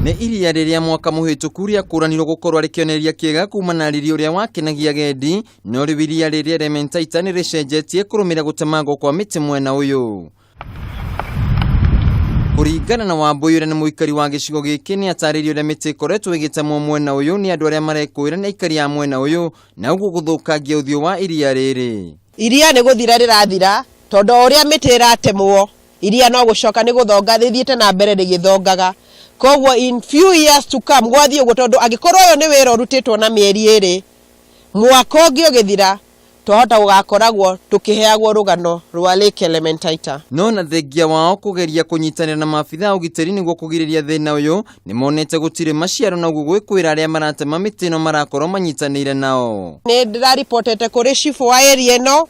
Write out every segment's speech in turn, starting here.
Nĩ iria rĩrĩa mwaka mũhĩtũku rĩakũranirwo gũkorwo arĩ kĩonereria kĩega kuma na riri ũrĩa wakenagia agendi, no rĩu iria rĩrĩa Elementaita nĩ rĩcenjetie kũrũmĩrĩra gũtemangwo kwa mĩtĩ mwena ũyũ. Kũringana na Wambũi ũrĩa nĩ mũikari wa gĩcigo gĩkĩ nĩ atarĩirie ũrĩa mĩtĩ ĩkoretwo ĩgĩtemwo mwena ũyũ nĩ andũ arĩa marekũĩra nĩ aikari a mwena ũyũ na ũguo gũthũkangia ũthiũ wa iria rĩrĩ. Iria nĩ gũthira rĩrathira tondũ o ũrĩa mĩtĩ ĩratemwo iria no gũcoka nĩ gũthonga rĩthiĩte na mbere rĩgĩthongaga. Koguo in few years to come gwathiĩ ũguo tondũ angĩkorwo ũyũ nĩ wĩra ũrutĩtwo na mĩeri ĩrĩ, mwaka ũngĩ ũgĩthira twahota gũgakoragwo tũkĩheagwo rũgano rwa Lake Elementaita. No na thengia wao kũgeria kũnyitanĩra na maabitha a ũgitĩri nĩguo kũgirĩrĩria thĩna ũyũ, nĩ monete gũtirĩ maciaro na ũguo gwĩkwĩra arĩa maratema mĩtĩ ĩno marakorwo manyitanĩire nao. Nĩ ndĩraribotete kũrĩ cibũ wa area ĩno,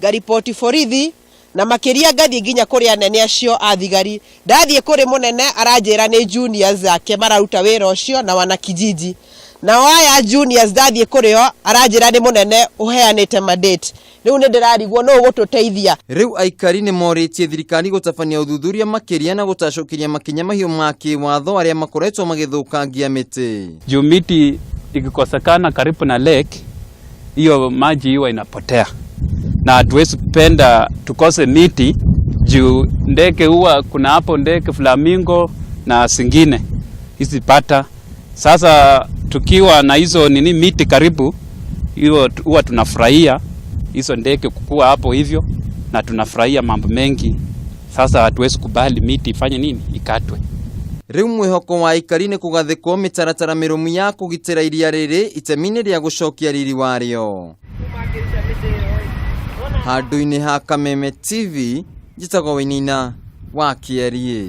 ngariboti borithi, na makĩria ngathiĩ nginya kũrĩ anene acio a thigari. Ndathiĩ kũrĩ mũnene aranjĩra nĩ juniors ake mararuta wĩra ũcio na wanakijiji. Nao aya juniors ndathiĩ kũrĩ o aranjĩra nĩ mũnene ũheanĩte mandate. Rĩu nĩ ndĩrarigwo nũ ũgũtũteithia. Rĩu aikari nĩ morĩtie thirikari gũtabania ũthuthuria makĩria na gũtacũkĩria makinya mahiũ ma kĩwatho arĩa makoretwo magĩthũkangia mĩtĩ. Juu miti ikikosekana karibu na lake, hiyo maji huwa inapotea, na hatuwezi penda tukose miti juu ndege huwa kuna hapo ndege flamingo na zingine hizi bata. Sasa tukiwa na hizo nini miti karibu, hiyo huwa tunafurahia hizo ndege kukua hapo hivyo, na tunafurahia mambo mengi. Sasa hatuwezi kubali miti ifanye nini, ikatwe. Rĩu mwĩhoko wa aikari nĩ kũgathĩkwo mĩtaratara mĩrũmu ya kũgitĩra iria rĩrĩ itemi-inĩ rĩa gũcokia riri warĩo. Handũ-inĩ ha Kameme TV, njĩtagwo Wainaina wa Kĩeriĩ.